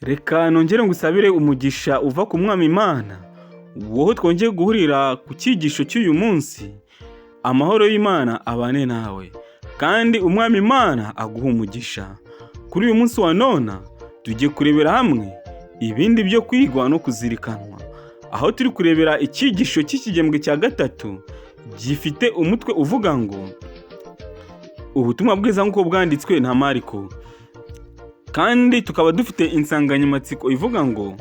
Reka nongere ngusabire umugisha uva ku Mwami Imana, wowe twongeye guhurira ku cyigisho cy'uyu munsi. Amahoro y'Imana abane nawe, kandi Umwami Imana aguhe umugisha. Kuri uyu munsi wa none tugiye kurebera hamwe ibindi byo kwigwa no kuzirikanwa, aho turi kurebera icyigisho cy'ikigembwe cya gatatu gifite umutwe uvuga ngo "Ubutumwa bwiza nk'uko bwanditswe na Mariko", kandi tukaba dufite insanganyamatsiko ivuga ngo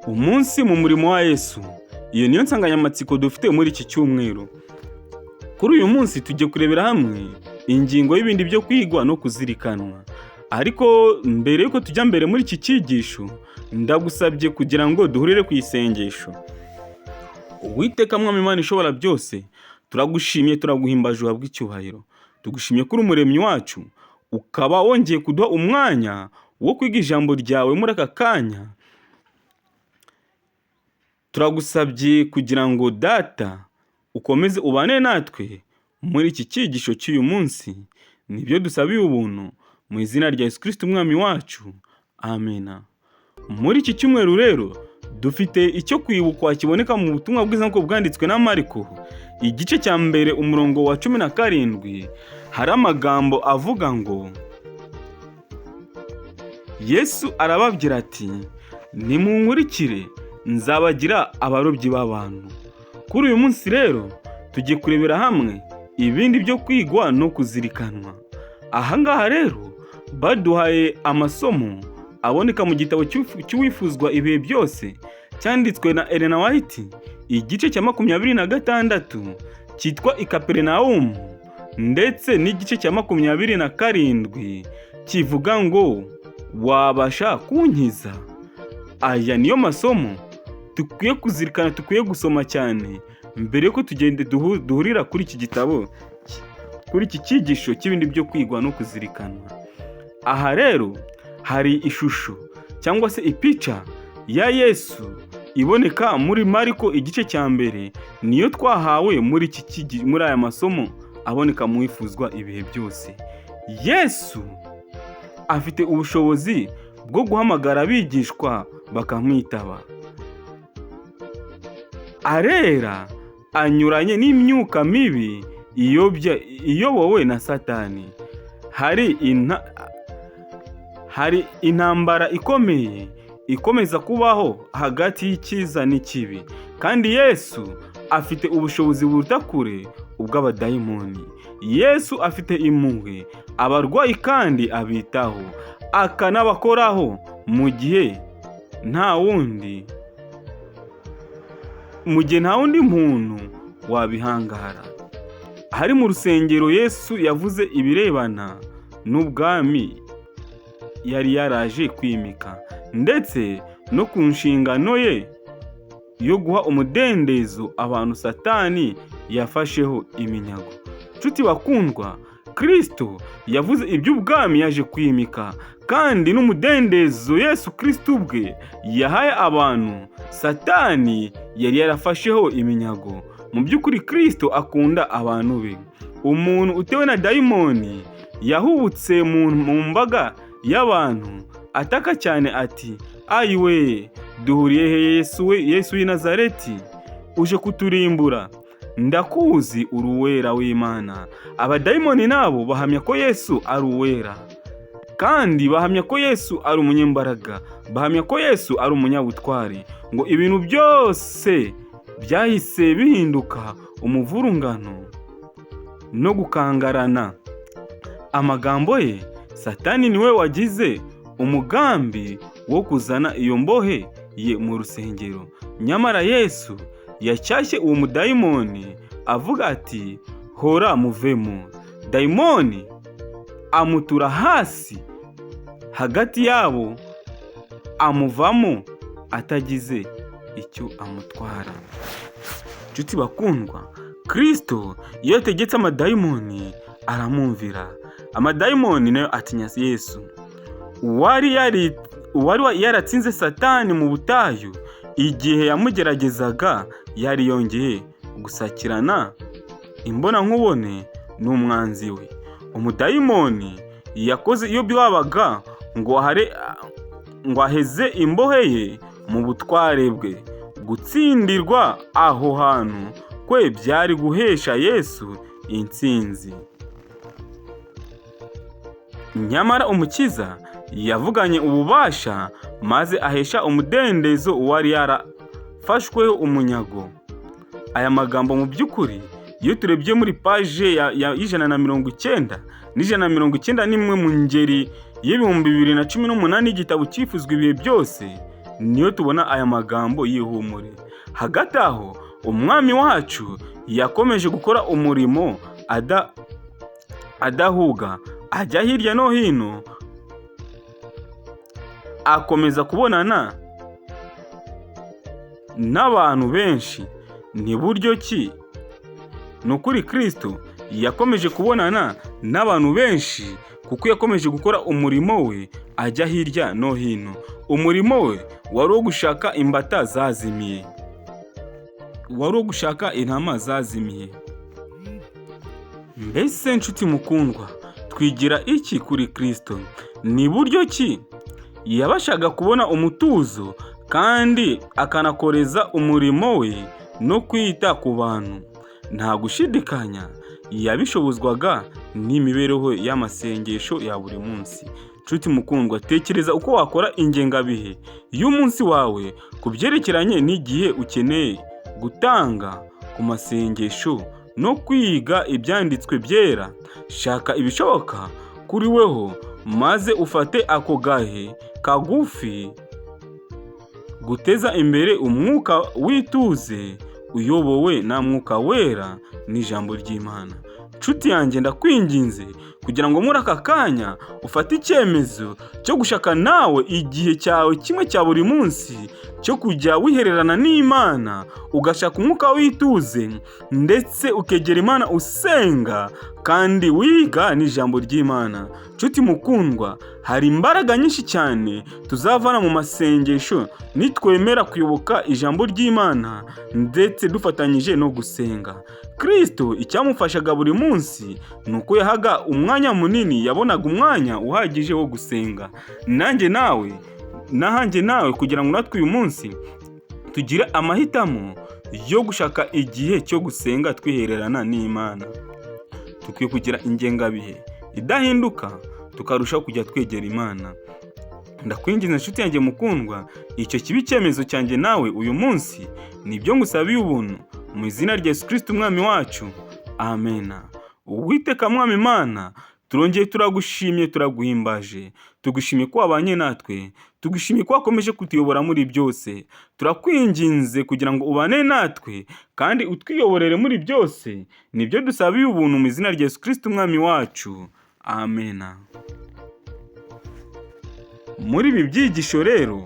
"Umunsi mu murimo wa Yesu". Iyo niyo nsanganyamatsiko dufite muri iki cyumweru. Kuri uyu munsi tugiye kurebera hamwe ingingo y'ibindi byo kwigwa no kuzirikanwa. Ariko mbere y'uko tujya mbere muri iki cyigisho, ndagusabye kugira ngo duhurire ku isengesho. Uwiteka Mwami Imana ishobora byose, turagushimiye, turaguhimbaje, uhabwa icyubahiro. Tugushimiye ko uri umuremyi wacu, ukaba wongeye kuduha umwanya wo kwiga ijambo ryawe muri aka kanya. Turagusabye kugira ngo, Data, ukomeze ubane natwe muri iki cyigisho cy'uyu munsi. Nibyo dusabiye ubuntu mu izina rya Yesu Kristo Umwami wacu, amena. Muri iki cyumweru rero dufite icyo kwibukwa kiboneka mu butumwa bwiza nk'uko bwanditswe na Mariko, igice cya 1, umurongo wa 17. Hari amagambo avuga ngo: "Yesu arababwira ati: 'Nimunkurikire, nzabagira abarobyi b'abantu.'" Kuri uyu munsi rero tugiye kurebera hamwe ibindi byo kwigwa no kuzirikanwa. Aha ngaha rero baduhaye amasomo aboneka mu gitabo cy'Uwifuzwa Ibihe Byose cyanditswe na Elena White, igice cya 26 cyitwa "I Kaperinawumu", ndetse n'igice cya 27 kivuga ngo "Wabasha kunkiza?" Aya niyo masomo dukwiye kuzirikana, dukwiye gusoma cyane mbere yuko tugenda duhurira kuri iki gitabo, kuri iki cyigisho cy'ibindi byo kwigwa no kuzirikanwa. Aha rero hari ishusho cyangwa se ipica ya Yesu iboneka muri Mariko igice cya 1, niyo twahawe muri aya masomo aboneka mu Wifuzwa Ibihe Byose. Yesu afite ubushobozi bwo guhamagara abigishwa bakamwitaba. Arera, anyuranye n'imyuka mibi iyobya iyobowe na Satani. Hari intambara ikomeye ikomeza kubaho hagati y'icyiza n'ikibi, kandi Yesu afite ubushobozi buruta kure ubw'abadayimoni. Yesu afite impuhwe abarwayi kandi abitaho, akanabakoraho mu gihe nta wundi muntu wabihangara. Ahari mu rusengero, Yesu yavuze ibirebana n'ubwami yari yaraje kwimika, ndetse no ku nshingano ye yo guha umudendezo abantu Satani yafasheho iminyago. Nshuti bakundwa, Kristo yavuze iby'ubwami yaje kwimika kandi n'umudendezo Yesu Kristo ubwe yahaye abantu Satani yari yarafasheho iminyago. Mu by'ukuri Kristo akunda abantu be. Umuntu utewe na dayimoni yahubutse mu mbaga y'abantu ataka cyane ati: "Ayiwe, duhuriye he, Yesu we, Yesu w'i Nazareti? Uje kuturimbura? Ndakuzi, uri Uwera w'Imana." Abadayimoni nabo bahamya ko Yesu ari uwera, kandi bahamya ko Yesu ari umunyembaraga, bahamya ko Yesu ari umunyabutwari. Ngo ibintu byose byahise bihinduka umuvurungano no gukangarana. Amagambo ye, Satani niwe wagize umugambi wo kuzana iyo mbohe ye mu rusengero. Nyamara Yesu yacyashye uwo mudayimoni avuga ati: "Hora, muvemo." Dayimoni amutura hasi hagati yabo, amuvamo atagize icyo amutwara. Nshuti bakundwa, Kristo iyo ategetse amadayimoni aramwumvira. Amadayimoni nayo atinya Yesu. Uwari yaratsinze Satani mu butayu igihe yamugeragezaga yari yongeye gusakirana imbonankubone n'umwanzi we. Umudayimoni yakoze iyo bwabaga ngo ngo aheze imbohe ye mu butware bwe. Gutsindirwa aho hantu kwe byari guhesha Yesu intsinzi. Nyamara Umukiza yavuganye ububasha maze ahesha umudendezo uwari yarafashweho umunyago. Aya magambo mu by'ukuri, iyo turebye muri paje ya 190 n'191 mu ngeri y'2018 y'igitabo cyifuzwa ibihe byose, niyo tubona aya magambo y'ihumure. Hagati aho, Umwami wacu yakomeje gukora umurimo adahuga, ajya hirya no hino, akomeza kubonana n'abantu benshi. Ni buryo ki? Ni ukuri, Kristo yakomeje kubonana n'abantu benshi kuko yakomeje gukora umurimo we ajya hirya no hino. Umurimo we wari uwo gushaka imbata zazimiye, wari uwo gushaka intama zazimiye. Mbese nshuti mukundwa, twigira iki kuri Kristo? Ni buryo ki yabashaga kubona umutuzo kandi akanakoreza umurimo we no kwita ku bantu? Nta gushidikanya, yabishobozwaga n'imibereho y'amasengesho ya buri munsi. Nshuti mukundwa, tekereza uko wakora ingengabihe y'umunsi wawe ku byerekeranye n'igihe ukeneye gutanga ku masengesho no kwiga Ibyanditswe Byera. Shaka ibishoboka kuri weho maze ufate ako gahe kagufi guteza imbere umwuka w'ituze uyobowe na Mwuka Wera n'ijambo ry'Imana. Nshuti yanjye, ndakwinginze kugira ngo muri aka kanya ufate icyemezo cyo gushaka nawe igihe cyawe kimwe cya buri munsi cyo kujya wihererana n'Imana, ugashaka umwuka w'ituze, ndetse ukegera Imana usenga kandi wiga n'ijambo ry'Imana. Nshuti mukundwa, hari imbaraga nyinshi cyane tuzavana mu masengesho nitwemera kuyoboka ijambo ry'Imana ndetse dufatanyije no gusenga. Kristo icyamufashaga buri munsi ni uko yahaga umwanya munini, yabonaga umwanya uhagije wo gusenga. Nanjye nawe, nahanjye nawe, kugira ngo natwe uyu munsi tugire amahitamo yo gushaka igihe cyo gusenga twihererana n'Imana. Dukwiye kugira ingengabihe idahinduka, tukarushaho kujya twegera Imana. Ndakwinginze inshuti yanjye mukundwa, icyo kiba icyemezo cyanjye nawe uyu munsi. Nibyo ngusabiye ubuntu mu izina rya Yesu Kristo Umwami wacu, amena. Uwiteka Mwami Imana, turongeye turagushimye, turaguhimbaje. Tugushimye ko wabanye natwe, tugushimye ko wakomeje kutuyobora muri byose. Turakwinginze kugira ngo ubane natwe kandi utwiyoborere muri byose. Nibyo dusabiye ubuntu mu izina rya Yesu Kristo Umwami wacu, amena. Muri ibi byigisho rero,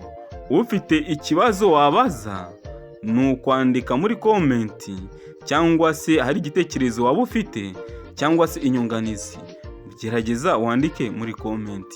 ufite ikibazo wabaza ni ukwandika muri comment, cyangwa se hari igitekerezo waba ufite, cyangwa se inyunganizi, gerageza wandike muri comment.